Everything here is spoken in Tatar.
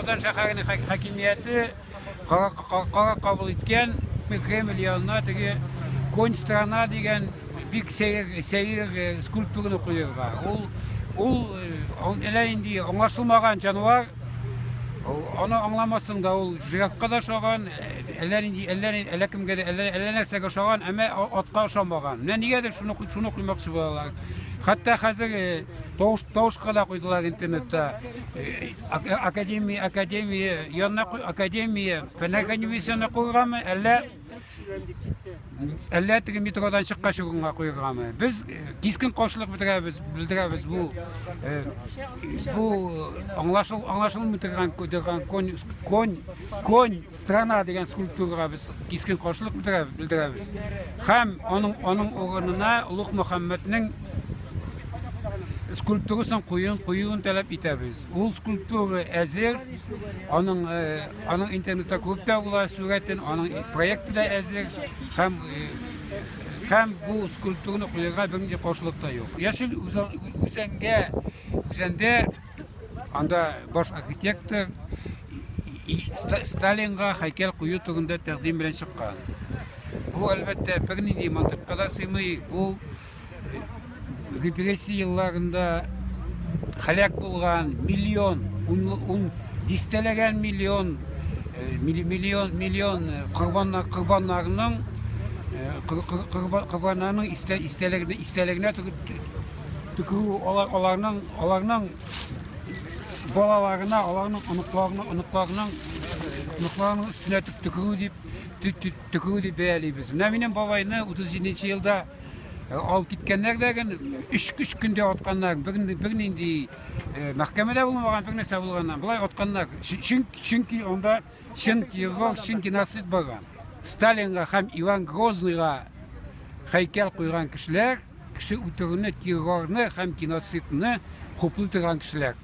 Казан шәһәренең хакимияте карар кабул иткән, Кремль янына теге Конь страна дигән бик сәер, сәер э, скульптураны куерга. Ул ул э, әллә инде аңлашылмаган җанвар, аны аңламасың да, ул жирафка да ошаган, әллә нинди, әллә әллә кемгә дә, әллә, әллә нәрсәгә ошаган, әмма атка ошамаган. Менә нигәдер шуны шуны куймакчы булалар. Хәтта хәзер э, тавыш тавышка да куйдылар интернетта. Академия, академия янына академия, фән академиясе янына куйгамы, әллә әллә теге метродан чыккач урынга куйгамы? Без кискен каршылык белдерәбез, белдерәбез бу бу аңлашыл аңлашылмый торган торган конь конь конь страна дигән скульптурага без кискен каршылык белдерәбез. Һәм аның аның урынына Олуг Мөхәммәднең скульптурасын куюын куюын таләп итәбез. Ул скульптура әзер, аның э, аның интернетта күреп тә була сурәтен, аның проекты да әзер һәм э, һәм бу скульптураны куярга бернинди каршылык та юк. Яшел Үзәнгә Үзәндә анда баш архитектор Сталинга һәйкәл кую турында тәкъдим белән чыккан. Бу, әлбәттә, бернинди мантыйкка да сыймый. Бу репрессия елларында һәлак булган миллион, ун, ун дистәләгән миллион, э, миллион, миллион э, корбаннар, корбаннарының э, корбаннарның истәлегенә, истәлегенә төкерү, аларның, аларның балаларына, аларның оныкларына, оныкларының, оныкларының өстенә төкерү дип, төкерү дип бәялибез. Менә минем бабайны 37 елда алып киткәннәр дә ген өч өч көндә атканнар. Бер бернинди мәхкәмәдә булмаган, бер нәрсә булганнан. Болай атканнар. Чөнки чөнки анда чын террор, чын геноцид барган. Сталинга һәм Иван Грозныйга һәйкәл куйган кешеләр, кеше үтерүне, террорны һәм геноцидны хуплый торган кешеләр.